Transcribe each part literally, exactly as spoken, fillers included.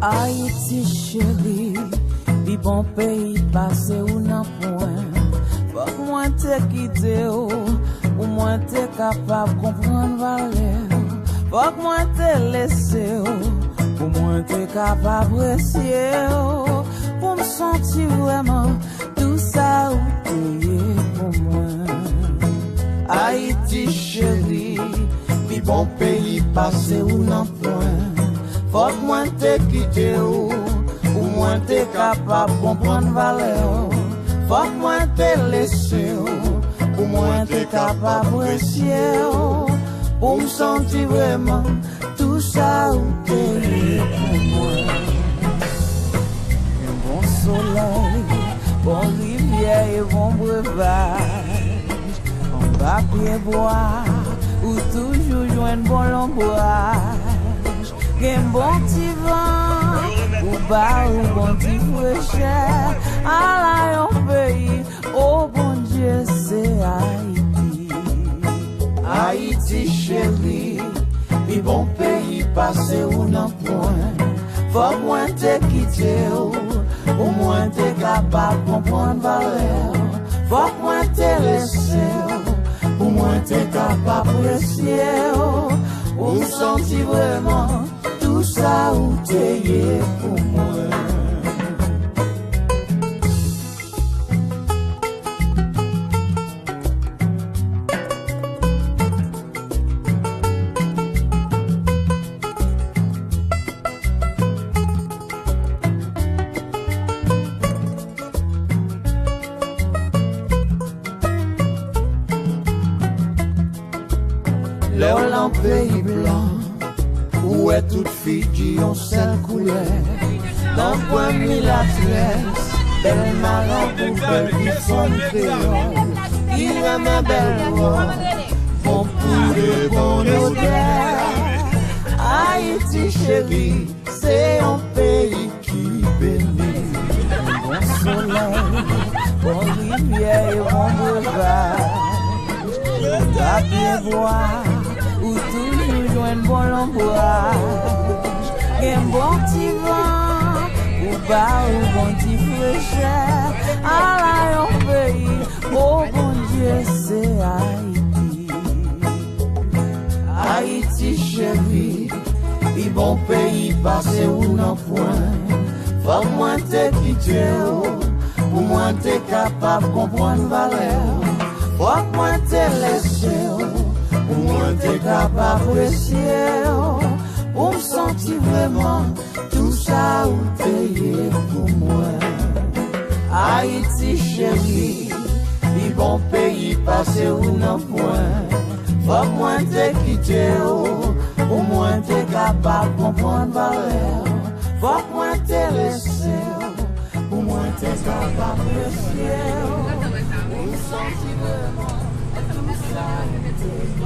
Ayiti cheri, pi bon peyi pase ou nan pwen. Fòk mwen te kite w pou mwen te kapab konprann valè w. Fòk mwen te lese w pou mwen te ka pa apresye w, pou m santi vrèman tou sa ou te ye pou mwen. Ayiti cheri, pi bon peyi pase ou nan pwen. Fòk mwen te kite w pou mwen te kapab konprann valè w. Fòk mwen te lese w pou mwen te kapab apresye w, pou m santi vrèman tou sa ou te ye pou mwen. Gen bon solèy, bon rivyè e bon brevaj. Anba pye bwa, ou toujou jwenn bon lonbraj. Gen bon ti van, ou ba ou bon ti frechè. Ala yon peyi, o Bondye, se Ayiti. Ayiti cheri, pi bon peyi pase ou nan pwen. Fòk mwen te kite w pou mwen te kapab konprann valè w. Fòk mwen te lese w pou mwen te kapab apresye w, pou m santi vrèman tou sa ou te ye pou mwen. Lè w lan peyi blan, ou wè tout figi yon sèl koulè. Tanpwen milatrès, bèl malamou, bèl ti fanm kreyòl, ki renmen bèl wòb, bon pou de bon odè. Ayiti cheri, se yon peyi ki beni. Bon solèy, bon rivyè e bon brevaj. Anba pye bwa, ou toujou jwenn bon lonbraj. Gen bon ti van, ou ba ou bon ti frechè. Ala yon peyi, o Bondye, se Ayiti. Ayiti cheri, pi bon peyi pase ou nan pwen. Fòk mwen te kite w pou mwen te kapab konprann valè w. Fòk mwen te lese w pou mwen te kapab apresye w, pou m santi vrèman tou sa ou te ye pou mwen. Ayiti cheri, pi bon peyi pase ou nan pwen. Fòk mwen te kite w pou mwen te kapab konprann valè w. Fòk mwen te lese w pou mwen te kapab apresye w. Ou santi vrèman tou sa ou te ye.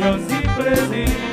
Yo si plezi.